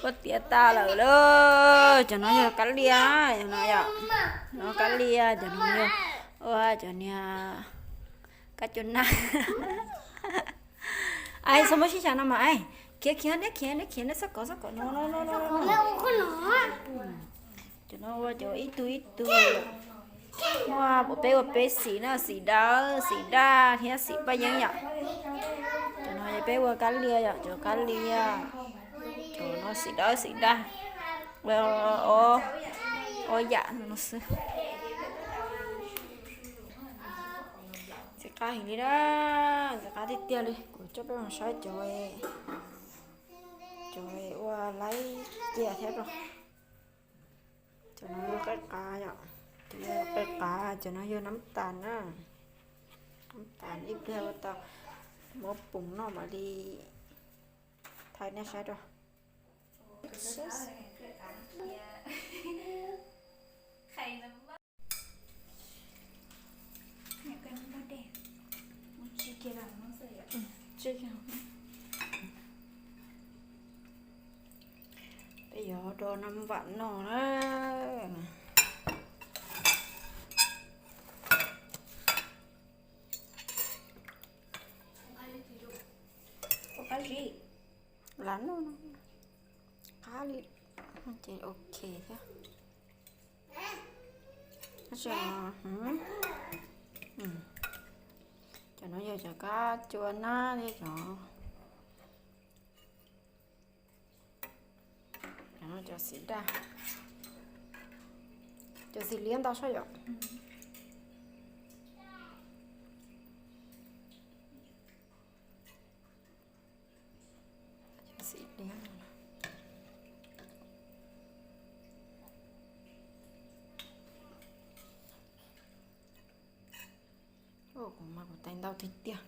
Kuv tiav tas lawm lauj. Cov no yog kab lia, cov no yom. No kab lia, cov no yog ua cov niag kab cua nag. Ai, txhob muab sib xyaw no mas ai. Khiav khiav neb khiav neb khiav neb txhob kov txhob kov no no no no. Cov no ua cov ib tug ib tug. Muaj peb ua peb xim na, xim dawb xim daj thiab xim paj yeeb yom. Cov no peb ua kab lia yom, cov kab lia. Cov no xim dawb xim daj. Ua ob yam no xwb. Ntxim qab heev li na, ntxim qab tiag tiag li. Kuv coj peb mus saib cov, cov ua laib cia thiab rau. Cov no yog qe qav yom, cov no yog qe qav, cov no yog nab tas na. Nab tas ib pliag ua tau mov poom noj mam li thaij nej saib rau. Peb yuav do nam vam noj na. Ua qab zib, lam noj no qab li, ces ok thiab. Cov no yog cov kab cua nab thiab cov, cov no cov xim daj, cov xim liab ntau sab yom. Cov xim liab no. Kuv mas kuv tais ntau tiag tiag.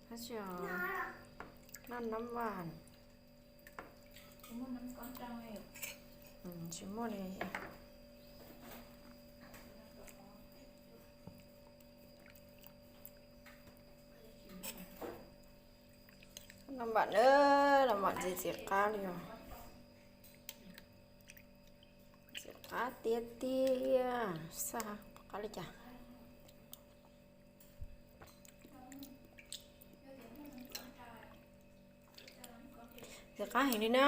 Tab sis noj nam vam, tsis muaj li. Nam vam na, nam vam ntxim ntxim qab li os. Ntxim qab tiag tiag, xav qab li cas. Ntxim qab heev li na.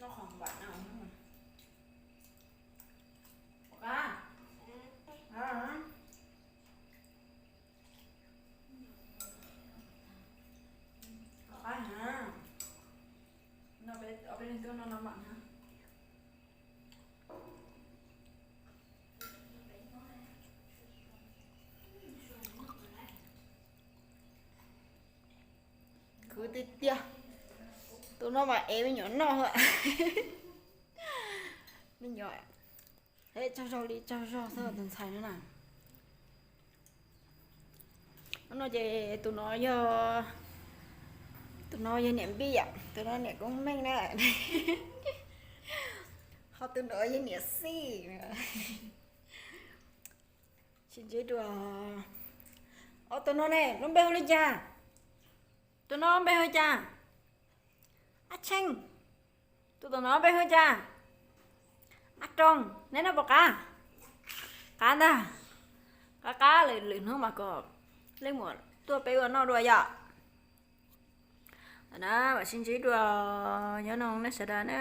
Noj qhov vam no. Pom qab. Pom qab hab. No peb ob peb leeg tuaj noj no mam na. Khwv tiag tiag. Tus no mas ev me nyuam noj. Me nyuam, tsaug zog li tsaug zog xwb tus ntxhais no na. Hnub no ces tus no yog, tus no yog niam Npij yom, tus no niam Koob Meej na. Ho tus no yog niam Xij. Sib ntsib dua. Ob tug no ne lub npe hu li cas? Tus no npe hu cas? Ab Tsheej. Tus tom no npe hu cas? Ab Rooj. Neb noj puas qab? Qab ntag. Qab qab, lwm hnub mas kom leej muam tuaj peb ua noj dua yom. Tam na mam sib ntsib dua, nyob zoo nej sawv daws na.